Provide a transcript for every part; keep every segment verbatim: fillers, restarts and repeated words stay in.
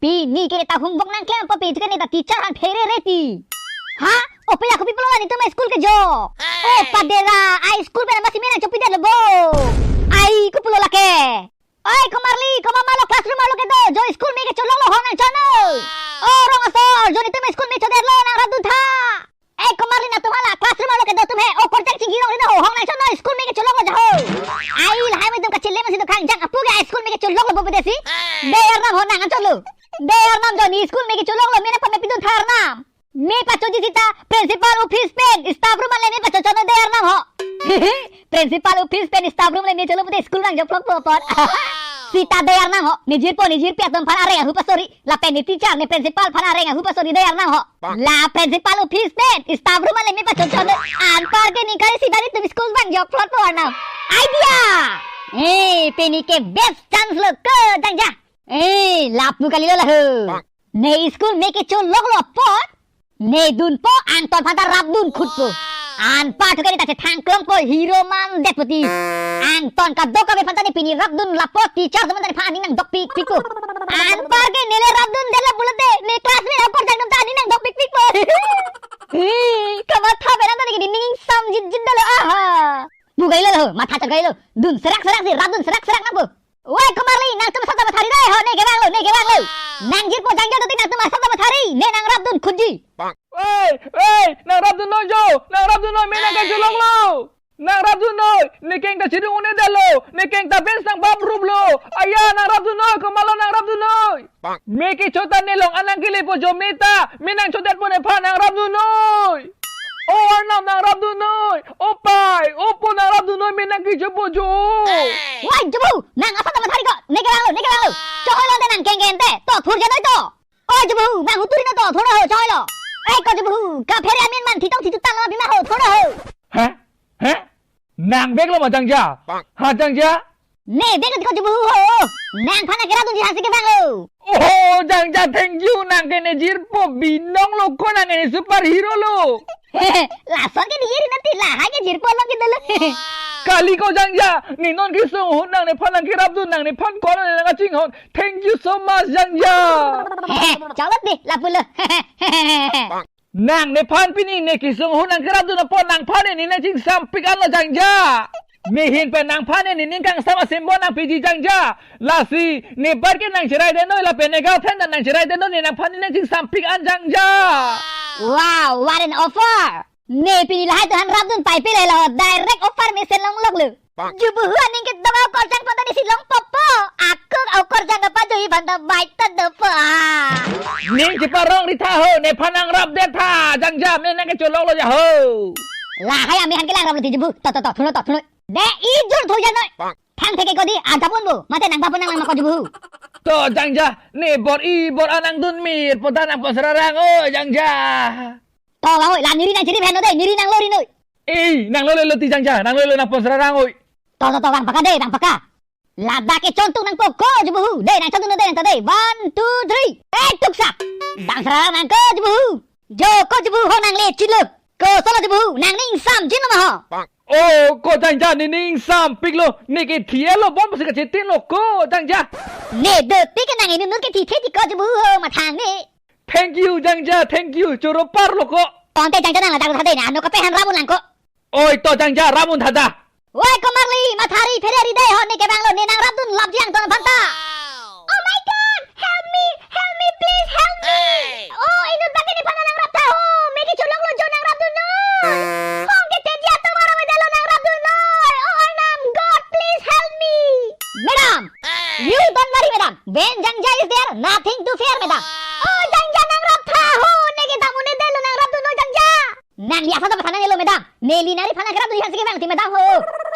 Pini ke neta homework nangklem apot pini ke neta teacher aphan pherere ti. Ha? O pela kopi pulo la netum a-school kejo. O padera, a-school pen masi me nangchopidetlo bo. Ai, kopulo lake. Oi, komarli, komat malo classroom arlo kedo, jo school me kecholonglo, hong nangchonoi. O rong asor, jo netum a-school me chodetlo, nangrapdun tha. Eh, komarli, netum hala classroom arlo kedo atum he, o korjang chingki rong rino ho, hong nangchonoi, school me kecholonglo ja ho. Ai, lahai me netum kachele masi do kangjang apu ke a-school me kecholonglo bo bedesi. De arnam ho nang anchotlo. De arnam jo ne school me kecholonglo, me nangpamepidun tha arnam. Me pachoji sita principal office pen staff room anle me pachochonoi de arnam ho. Principal office pen staff room le me cholo pute school nangjoplokpo apot. Sita de arnam ho. Ne jirpo ne jirpi atum aphan areng ahu pasori. Lapen ne teacher ne principal aphan areng ahu pasori de arnam ho. La principal office pen staff room anle me pachochonoi. Anpar ke ningkari sita netum school nangjoplokpo arnam. Idea! Eh, pini ke best chance lo ko jangja. Eh, lapu kalilo la ho. Ne school me kecholonglo apot, ne dunpo, angton aphan ta rapdun khutpo. Anpar thu ke neta chethan klongpo hero mandetpo ti. Angton kadokave aphan ta ne pini rapdun lapo, teacher atum aphan ta nephan aning nangdokpikpikpo. Anpar ke nele rapdundetlo pulote, ne classmate akorjang atum ta aning nangdokpikpikpo. Hi, kamatha pen nangta ne ke ning samjitjitdetlo, aha. Pu kalilo ho, matha chot kalilo. Dun serak serak si, rapdun serak serak nangpo. Oi, komarli, nangtum asap ta mathari dei ho, ne kevanglo, ne kevanglo. Nangjirpo jangja dotik nangtum asap ta mathari, ne nangrapdun khutji. Oi, oi, nangrapdunnoi jo, nangrapdunnoi, me nangkecholonglo. Nangrapdunnoi, ne keng ta chirung un-edetlo, ne keng ta bench nangbapruplo. Aya, nangrapdunnoi, komatlo nangrapdunnoi. Me kecho ta ne long an nangkelepo jo me ta, me nangchodetpo nephan nangrapdunnoi. O arnam nangrapdunnoi. O pai, o po nangrapdunnoi, me nangkechopo jo. Wai, jubu, nang asap ta mathari ko. Ne kevanglo, ne kevanglo. Chohoilo ante nang kengkeng te. To, thurjenoi to. O jubu, nang huturi no to, thurno ho, chohoilo. Eh, ko jubu, kaphere amin man thitong thitutang lo pima ho, thurno ho. Ha? Ha? Nang veklo ma jangja? Ha jangja? Ne veklo ti ko jubu ho. Nangphan nangkerapdunji aphansi kevanglo. Oh, jangja, thank you. Nang ke ne jirpo binong lo ko, nang ke ne superhero lo. Lason ke ne jiri nati, lahai ke jirpo along ke dolo. Kali ko jangja, ne non kesung ahut nang nephan nangkerapdun, nang nephan ko nang kachinghon. Thank you so much, jangja. Cholot dei, lapulo. Nang nephan pini ne kesung ahut nangkerapdun apot nangphan ne nangchingsampik anlo jangja. Mehin pen nangphan ne ning kangsam asimbo nangpiji jangja. Lasi ne bar ke nangcheraidetnoi lapen ne girlfriend ta nangcheraidetnoi, ne nangphan ne nangchingsampik an jangja. Wow, what an offer! Ne pini lahai atum aphan rapdun paipilelo, direct offer mesen longloklo. Jubu ho aning kedam akorjang aphan ta nesi longpopo. Ako akorjang kapajoji aphan ta baita dopo, ah. Ning cheparong ri tha ho, nephan nangrapdet tha, jangja, me nangkecholonglo ja ho. Lahai amephan ke nangraplo ti jubu, to, to, to, thurno to, thurno. De ijur thujanoi. Thang theke ko dei, ajapun bo, mate nang bapun nang nang ko jubu ho. To jangja, ne bor-i bor-an nangdun mirpo ta nangpon sararang oi, jangja. To vang oi, la neri nangchiri henlo dei, neri nanglo rinoi. Eh, nanglo lelo ti jangja, nanglo lelo nangpon sararang oi. To, to, to, vang paka dei, vang paka. Ladak ke chontung nangpo ko jubu ho. Dei, nangchontung dei, nangta dei. One, two, three. Eh, tuksa. Vang sararang nang ko jubu ho. Jo ko jubu ho nangle chilo. Kosonlo jubu ho, nang ning samjinlo ma ho. Oh, ko jangja, ne ning sampiklo. Ne ke thielo, bom si kachetinlo ko jangja. Ne dotik ke nang inut inut ke thithe ti ko jubu ho, mathang ne. Thank you, jangja, thank you. Choro parlo ko. Ante jangja nang ladak tha dei, nang ano kapaphan rapun lang ko. Oi, to jangja, rapun tha da. Oi, komarli, mathari pherere dei ho, ne kevanglo, ne nangrapdun lapji angton aphan ta. Oh my God, help me, help me, please help me. Oh, inut bang ke nephan nangrap tha ho, me kecholonglo jo nangrapdunnoi. Hong ke tedya to maro medalo nangrapdunnoi. Oh, arnam, God, please help me. Madam, you don't worry, madam. When jangja is there, nothing to fear, madam. Oh, jangja nangrap tha ho, ne kedam un-edetlo nangrapdunnoi jangja. Nangli asap ta matha nangnelo, madam. Neli nangli phan nangkerapdunji aphansi kevang ti, madam ho.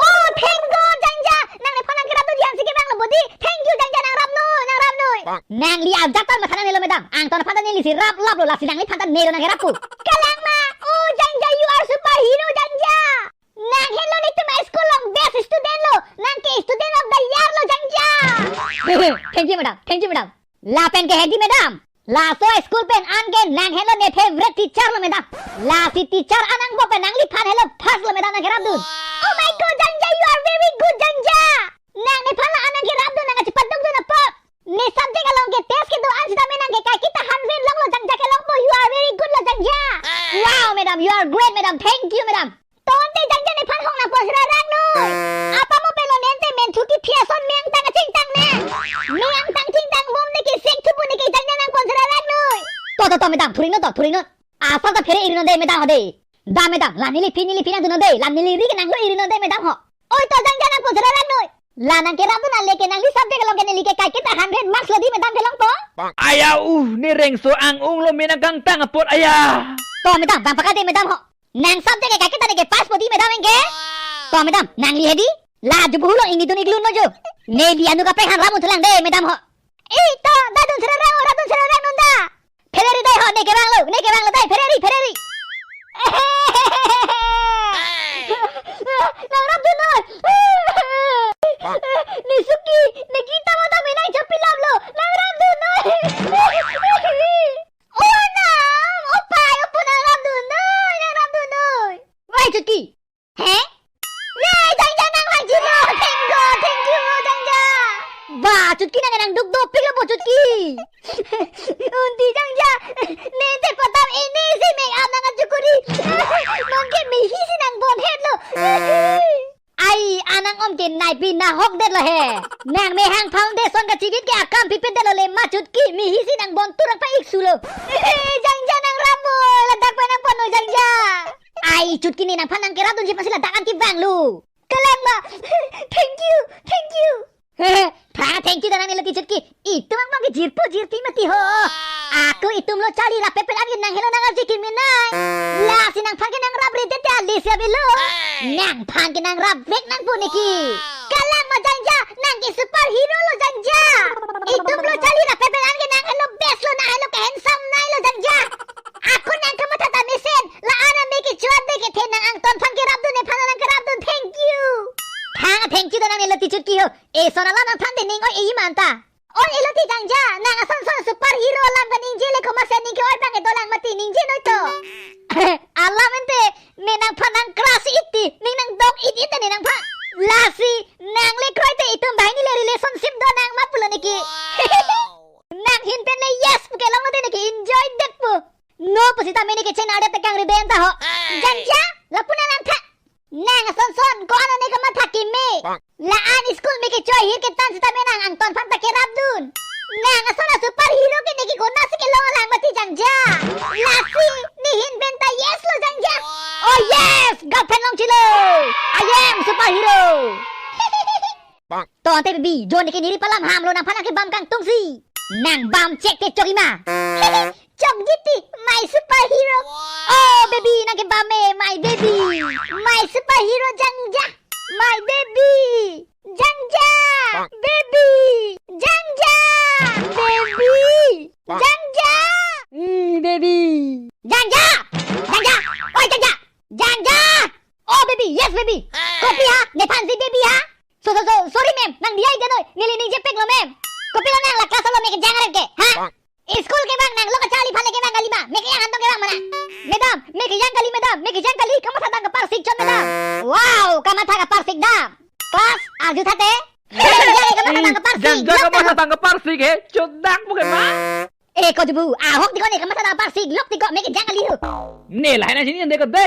Oh, thank God, jangja. Nang nephan nangkerapdunji aphansi kevanglo bodi. Thank you, jangja, nangrapnoi, nangrapnoi. Nangli ajat ta matha nangnelo, madam. Angton aphan ta nelisi raplaplo, lasi nangliphan ta nelo nangkerappo. Kalang ma. Oh, jangja, you are superhero, jangja. Nang henlo netum a-school along best student lo. Nang ke student of the year lo, jangja. Thank you, madam. Thank you, madam. Lapen ke hedi, madam. Laso a-school pen an ke nang henlo ne favorite teacher lo, madam. Lasi teacher an angbong pen nangliphan henlo first lo, madam, nangkerapdun. Oh my God, jangja, you are very good, jangja. Nang nephan la an nangkerapdun, nang kachepadukdun apo Thank you, madam. Tangte Jangja nephan hong nangpon sera rang noi. Apa mo pelo nente menthu kephi ason me angtang kachingtang ne. Me angtang chingtang bom ne kesek thupo ne ke Jangja nangpon sera rang noi. To, to, to, madam, phuring non to, phuring non. Asal ta phere iri non de, madam ho de. Da, madam, la neli phi neli phi nangdun non de, la neli ri ke nanglo iri non de, madam ho. Oi to Jangja nangpon sera rang noi. La nangkerapdun ale ke nangli subject along ke neli ke kaiketa hundred marks lo di madam kelong po. Aya uh, ne rengso ang-ung lo me nangkangtang apot aya. To madam, bang pakade madam ho. Nang subject ke kaiketa ne ke pass po di madam anke. To madam, nangli hedi. La jubu hulo ingni dun iglun mo jo. Neli anu kaprek han ramun thulang de madam ho. Eh, to, da dun sera rang, ra dun sera rang non da. Phere ri dei ho, ne kevang lo, ne kevang lo dei, phere ri, phere ri. Nangrapdun noi. Ne suki, ne kita mata me nangchapilap lo, nangrapdun noi. Oh, na, oh, pai, oh, pu nangrapdun noi, nangrapdun noi. Wai Chutki. He? Ne, Jangja nang lagi lo. Thank God, thank you, Jangja. Ba, Chutki nang nangduk dopik lo bo Chutki. Unti Jangja. Nente patam ini si make up nang ajukuri. Nonke mihi si nangbon het lo. Ai, anang om ke naipi nahok det lo he. Nang mehang foundation kachivit ke akam pipit det lo le ma Chutki mihi si nangbon turang pa ik su lo. Jangja nangrap mo. Ladak pa nangpon noi Jangja. Ai, Chutki ne nangphan nangkerapdunji aphansi ladak an kevang lo. Kalang ma. Thank you, thank you. Tha, thank you da nang ne lati Chutki. Itum angbong ke jirpo jirpi mati ho. Ako itum lo charli rapet pet an ke nang helo nang arje kimi nai. Lasi nangphan ke nangrap redet te ale si avelo. Nangphan ke nangrap vek nangpo neki. Kalang ma Jangja, nang ke superhero lo Jangja. Itum lo charli rapet pet an ke nang helo best lo, nang helo ke handsome nai lo Jangja. Ako nang kamatha dam mesen, la-an ame kecho-at de kethe nang angton aphan kerapdun nephan nangkerapdun, thank you. Thang thank you da nang ne lati Chutki ho. Eson alam nangthan de ning oi eji ma anta. Oi elati Jangja, nang ason son superhero alam kaningje le komat si ning ke-oi abang ke dolang mati ningje noi to. Alam ente, ne nangphan nang crush iti, ning nangdok it it ne nangphan. Lasi, nang le kroite itum banghini le relationship do nang ma pulo neki. Nang hin pen le yes pu kelong lo de neki enjoy det pu. No pusita me ne kecheng nang adet tekang ri den ta ho. Jangja, lapu nang nangtha. Nang ason son, ko-an ne kamatha keme. La-an school me kecho ahir ketan sita me nang angton aphan ta kerapdun. Nang ason a superhero ke neki konatsi kelong alang mati Jangja. Lasi, ne hin pen ta yes lo Jangja. Oh yes, girlfriend longchilo. I am superhero. Tangte baby, jo neki neri palam ham lo nangphan nangkebam kangtungsi. Nang bam chek te chok-i ma. Chokji ti, my superhero. Oh baby, nangkebam me, my baby. My superhero Jangja. My baby. Jangja. Baby. Jangja. Baby. Jangja. Hmm, baby. Jangja. Jangja. Oi Jangja. Jangja. Oh baby, yes baby. Kopi ha? Nephansi baby ha? So, so, so, sorry ma'am, nang diya ide noi, neli ningjepek lo ma'am. Kopilo nang la class along me kejang arep ke, ha? School kevang nang lo kacharli aphan le kevang kali ma, me kejang kantong kevang mana? Madam, me kejang kali madam, me kejang kali, kamatha dam kaparsik chot madam. Wow, kamatha kaparsik dam. Class, arju thate. Jangja kamatha dam kaparsik, Jangja lok kamatha dam kaparsik he, chodak mo ke ma? Eh, ko jubu, ahok tiko ne kamatha dam kaparsik, lok tiko, me kejang kali ho. Ne lahai nangchini de ko de.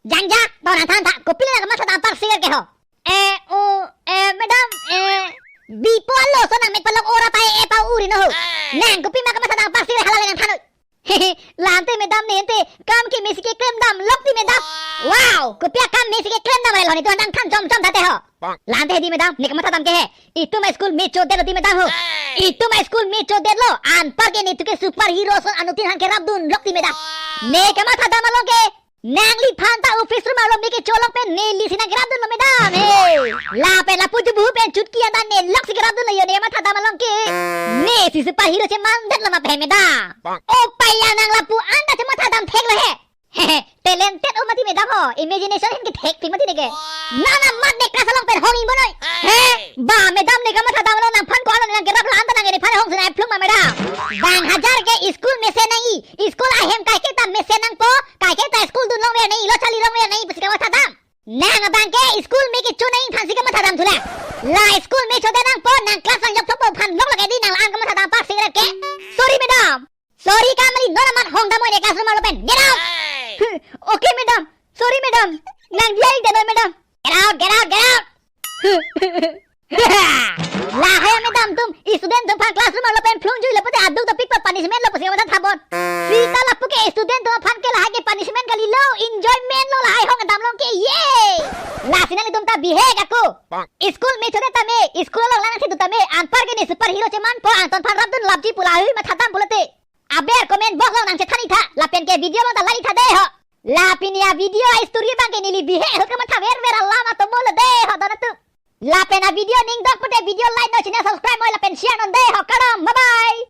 Jangja, to nangthan tha, kopilo nang kamatha dam kaparsik ke ho? Eh, oh, eh, madam, eh, bipo alo so nang mek palok ora pa e pa uri no ho. Nang kopima kamatha dam kaparsik hala le nangthan noi. La ante madam ne ante, kam ke mesi keklem dam lok ti madam. Wow, kopi akam mesi keklem dam le lo ne tu nangthan chom chom thate ho. La ante di madam, ne kamatha dam ke he. Itum a school me chodet lo di madam ho. Itum a school me chodet lo, anpar ke netum ke superhero ason anuttin aphan kerapdun lok ti madam. Ne kamatha dam along ke, nangliphan ta office room along me kecho along pen nelisi nangkerapdun lo madam. He. Lapen lapu jubu pen Chutki anta ne loksi kerapdun lo yo ne kamatha dam along ke. Nesi superhero chemandet lo ma pen madam. O paya nang lapu anta chematha dam thek lo he. Hehe, talented o mati madam ho. Imagination ahin kethek ti mati neke. Nana mat ne class along pen hong-i mo noi. He, ba madam ne kamatha dam along nangphan ko along nangkerap la anta nang nephan hong sinai phlung ma madam. Bang hajar ke school mesen nang-i. School ahem kaiketa mesen nangpo, kaiketa school dun longver nang-i, lo charli longver nang-i pusi kamatha dam. Nang abang ke school me kecho nang-i aphansi kamatha dam thu la. La school me chodet nangpo, nang class nang yok thokpo aphan lok lake di nang la-an kamatha dam kaparsik rep ke. Sorry madam. Sorry kamali, non amat hong dam noi ne classroom along pen. Get out. Okay madam. Sorry, madam. Nang dia ik deno, madam. Get out, get out, get out. Lahai madam atum, student atum aphan classroom arlo pen phlung jui lapu te aduk dopik pa punishment lo pusi matha thabon. Sita lapu ke student atum aphan ke lahai ke punishment kalilo, enjoyment lo lahai hong damlong ke, ye. Lasi nanglitum ta bihek ako. School me chode tame, school along lang nangthedu tame, anpar ke ne superhero chemanpo, angton aphan rapdun lapji pu lahai matha dam pulote, aber comment box along nangchethan ik tha, lapen ke video along ta like ik tha dei ho. La pini a-video a-story abang ke neli bihek ahut kamatha verver alam atomo lo dei ho don atum. Lapen a-video ning dok pute video like non, channel subscribe non lapen share non dei ho, kardom, bye bye.